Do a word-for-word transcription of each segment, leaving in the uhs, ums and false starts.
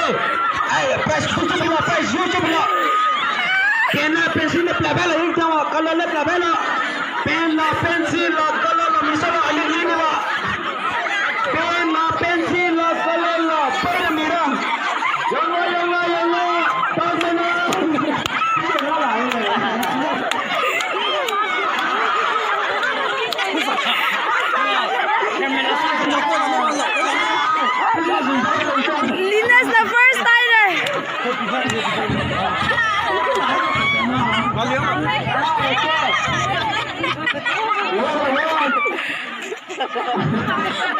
Ai, prize YouTube lo, prize YouTube lo. Pen la pencil la pla bela, ink tangwa, color la pla bela. Pen la pencil la color la misala, ayu ni ni wa. Pen la pencil la color la, pen mira. Yanga, yanga, yanga. Tangmana. Linus na first taira.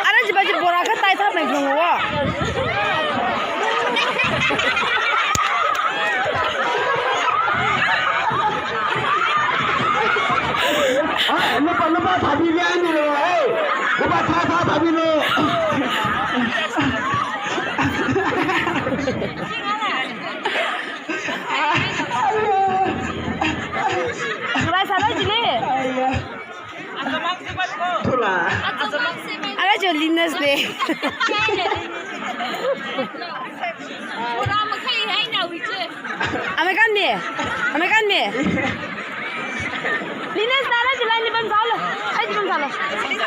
Ara jiba ji bora kha taithāmei phung wo. Ah, lupā, lupā thābili ani lo, eh. Lupā thā, thā thābili. Khalei sālei chili. Thula. Ara jo Linus ne. Amei kan mi? Amei kan mi? Linus nara jila ni pamsālo. Ai, pamsālo.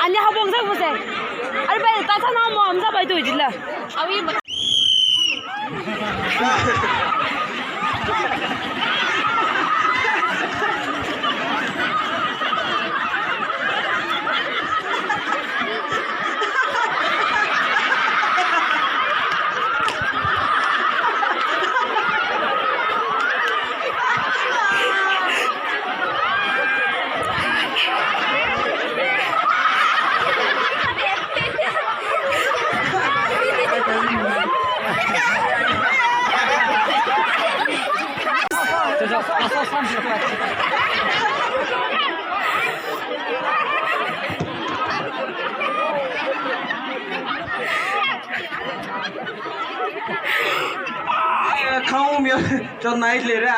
Ani habong sa puse. Ari bai ta sa na mo amsa bai tu jila. Awi. Khao mi, chon nai le ra.